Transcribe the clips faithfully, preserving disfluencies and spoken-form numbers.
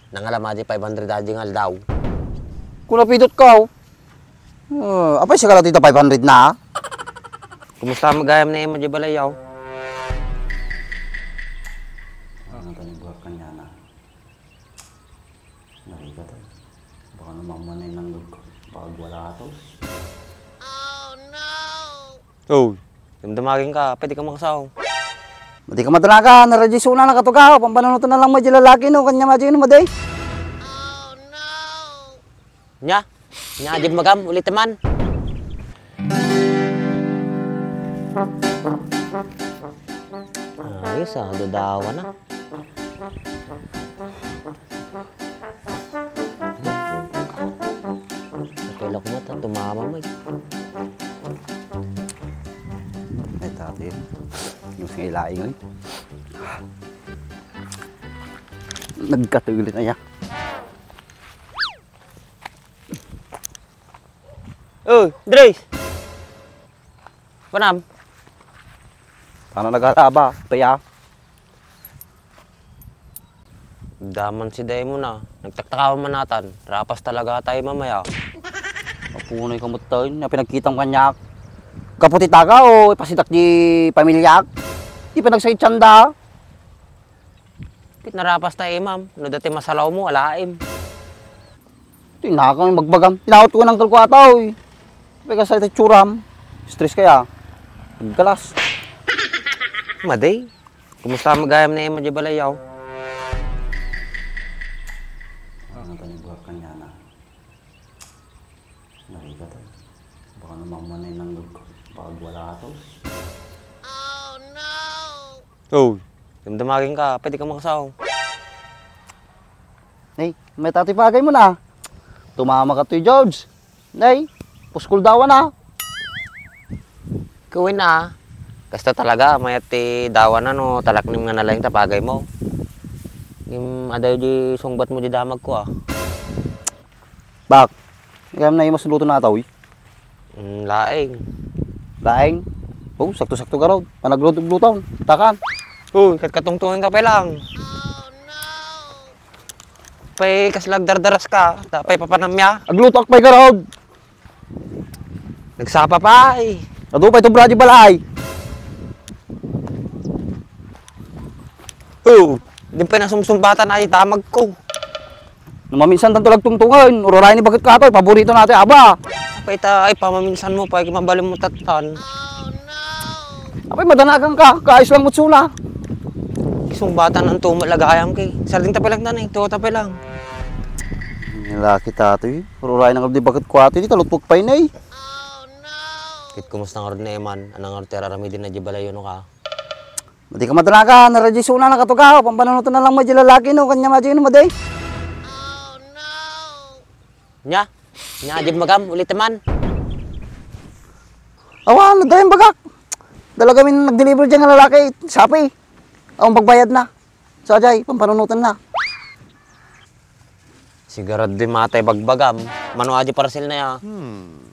Nangalam a di five hundred a di nga aldaw. Kuna pidot ka, oh. Ah, apay, sigala ti five hundred na, ah. Kumusta met gayam ni Emma di balay, oh? Ano ka ni buhat kanya na? Narigat, eh. Baka naman manay ng lugko. Baka wala to. Oh, damdamagen ka, pwede ka makasaw. Madi ka madanagan, na radyo suna na katugaw, pampanunutan na lang mo di lalaki, no, kanya madi, no, madi. Nya, nya, di magam, ulit naman. Ayos, ah, dadawa na. Kapila ko mata, tumama mo, eh. Ay, tati. Yung sa ilaing, eh. Nagkatuli na ya. Oh, Dres! Panam? Paano nagalaba? Paya? Daman si Daimon, ah. Nagtaktakawan man natan. Rapas talaga tayo mamaya. Apunay ka mo tayo. Na pinagkitang kanyak. Kaputi taga o ipasitak di pamilyak? Di pa nagsaitsanda. Ket narapas ta, eh, ma'am. No dati masalaw mo, alaem. Tinakang yung magbagam. Tinawat ko ng kalko ata, oy. Pagka sa ita tsuram. Stress kaya. Galas. Madi, kumusta met gayam ni Emma di balay, yaw? Ano ka ni buhat kanya na? Narigat, eh. Baka naman manay ng lugko. Baka wala to. Oh, damdamagen ka, pwede ka makasaw. Nay, may tati pagay mo na. Tumama ka to, George. Nay, puskol daw na. Kuwin na. Kasta talaga, mayat ti dawa na no, talaknim nga nalaing tapagay mo. Im, adayo di sungbat mo di damag ko, ah. Bak, kaya na imas luto na ataw, eh. Mm, laeng. Laeng? Oh, sakto-sakto ka raw. Panagluto-luto, takan. Oh, kat katungtungan ka pa lang. Pay, kas lagdardaras ka, ta pay papanamya. Agluto ak pay ka raw. Nagsapa pa, eh. Adu pay to, brad, balay. Oh, di pa nasumsumbatan ay damag ko. No maminsan tanto lagtungtungan, ururay ni bakit ka to, paborito natin, aba. Apay ta, ay, pamaminsan mo pa, ay, mabalim mo tatan. Apay, madanagan ka, kaayos lang mo tsuna. Isung bata ng tumo lagayam kay. Sarding tapay lang tan, eh, tuwa tapay lang. Ang laki tato, eh. Ururay na nga di bakit ko ato, di talutpok pa yun, eh. Kit kumusta nga rod na iman, anang nga rod ti araramidin na di balayo no ka? Madi ka madanagan, na radyo suna na katugaw, pampanunutan na lang mo di lalaki, no, kanya madi, no, madi. Nya, nya, di magam, ulit naman. Awan, dayang bagak. Dalaga min nag-deliver dyan nga lalaki, Shopee. Ang pagbayad na. Sa ajay, pampanunutan na. Sigurado di matay bagbagam. Mano aja parcel na ya? Hmm.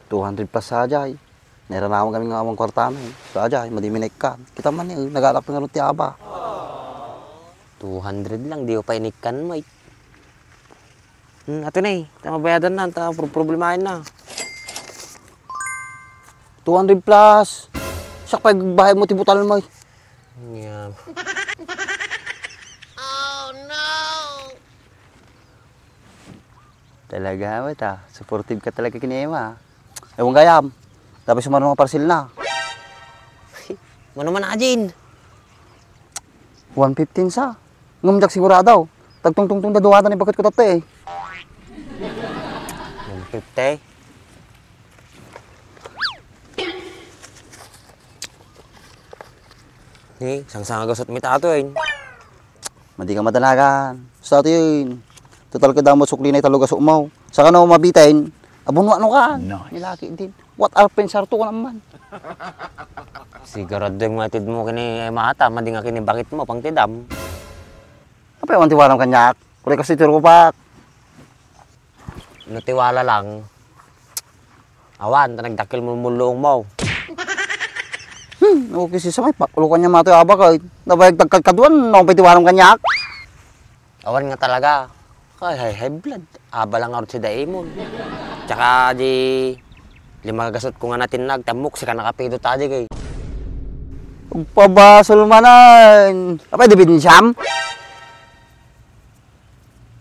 Two hundred plus sa ajay. Nairanawan kami nga awang kwarta na eh. Sa ajay, madi minikkan. Kita man eh, nagalak pa nga ti aba. Two hundred lang, di ko pa inikkan mo eh. Hmm, ato na eh. Ta mabayadan na, ta pro-, problemahin na. Two hundred plus. Siya pa bayad mo ti butal mo eh. Yeah. Talaga, awet, ah. Supportive ka talaga kini Emma, ah. Ewan gayam. Tapos sumano nga parcel na. Mano man, Ajin? One fifteen sa. Ngem diak sigurado. Tagtungtungtong da duwatan ni bakit ko tatte, eh. One fifty? Ni, sangsanga gasot mi tato, eh. Madi ka madanagan. Basta ito yun. Total ka damo sukli na italo gasot mo. Saka no, mabiten. Abunwa no ka. Nice. Nilaki din. What are friends are to ka naman? Sigurado yung matid mo kini, eh, mata, madi nga kini bakit mo, pang tidam. Apa yung tiwaram kanyak? Kuri kasi tirupak. No tiwala lang. Awan, ta nagdakkel mo mulluong mo. Hmm, okay, si Samay, pakulukan niya matoy abak, ay. Nabayag tagkadkaduan, no, pay tiwaram kanyak. Awan nga talaga. Ay, high, high blood. Abala ngarud si Daimon. Tsaka di, lima gasut ko nga natinnag, tammok, sika nakapidot adi kay. Agpabasol manen. Apay, di binsam?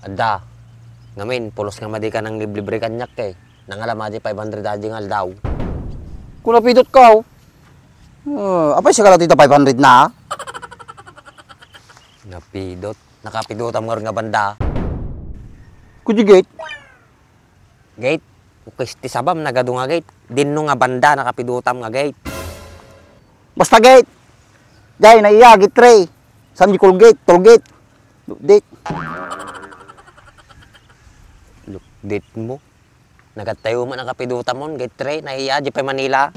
Adda. Ngamin, pulos nga madi ka nang liblibre kaniak kay. Nangalam adi five hundred adi nga aldaw. Kuna pidot ka, oh. Ah, apay, sika la ti ta five hundred na? Napidot. Nakapidotam ngarud nga banda. Kudi gate? Gate? Ukis ti sabam, nagadu nga gate. Dinno nga banda, nakapidotam nga gate. Basta gate. Jay, naiya, gate three. San di Colgate, Colgate. Lukdit. Lukdit mo. Nagatayo man nakapidotam on, gate three, naiya, di pa Manila.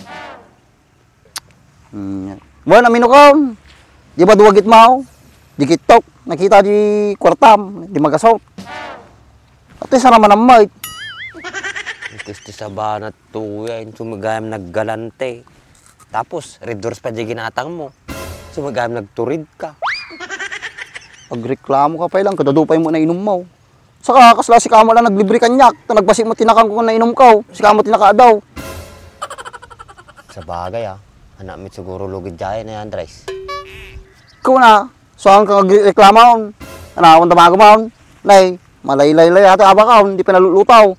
Hmm. Bueno, amino ka. Di ba duwa gitmaw? Di kitok. Nakita di kwartam. Di magasot. Ate, saraman ang mic. Ito, ito, sabana to, yan. Sumagayam naggalante. Tapos, Red Horse pa di ginatang mo. Sumagayam nagturid ka. Agreklamo ka pa lang, kadadu pa mo nainom mo. Saka, kasla sika mo lang naglibre kaniak, ta nagbasi mo tinakang ko nga nainom ka, sika mo tinakadaw. Sabagay, ah. Anak mi siguro lugid jay na yan, Andres. Ikaw na, saan ka nagreklamo? Anawan tamago mo? Nay, malaylay-lay ata abakaw, hindi pinalulutaw.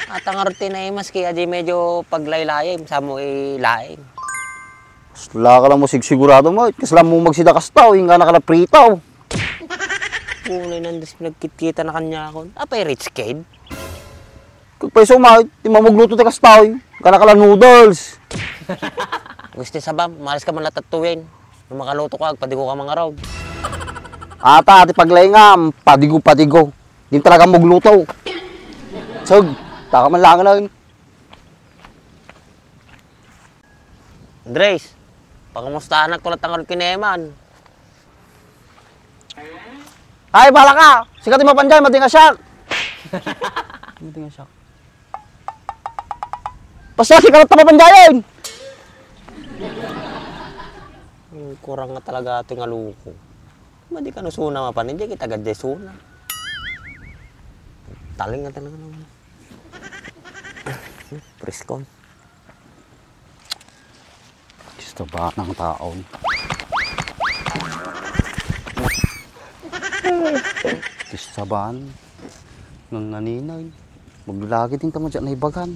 Ata nga rutin ay maski aji medyo paglaylay, sa mo ilain. Kasla ka lang mo sigsigurado mo, kasla mo magsida kastaw, yung ka nakalapritaw. Unay nandes pinagkitkita na kanya akon. Apay rich kid? Kagpayso ma, ti mamugluto ti kastaw, kana kala noodles. Gusti sabam, malis ka man latatuyen. No makaluto ka, agpadigo ka mangarod. Ata, ti paglaingam, padigo-padigo. Di talaga mugluto. Sug, taka man lang na. Andres, pakamustahan ko lang tangod kineman. Ay, bala ka! Sika ti mapanjay, madi nga siak! Madi nga siak. Basta sika ti mapanjayen! Ang kurang nga talaga ito nga luko. Madi ka no suna mapan, hindi kita gadya suna. Taling nga talaga naman. Preskon. Kista ba ng taon? Kista ba? Nganganinay. Maglagi din tamo dyan na ibagan.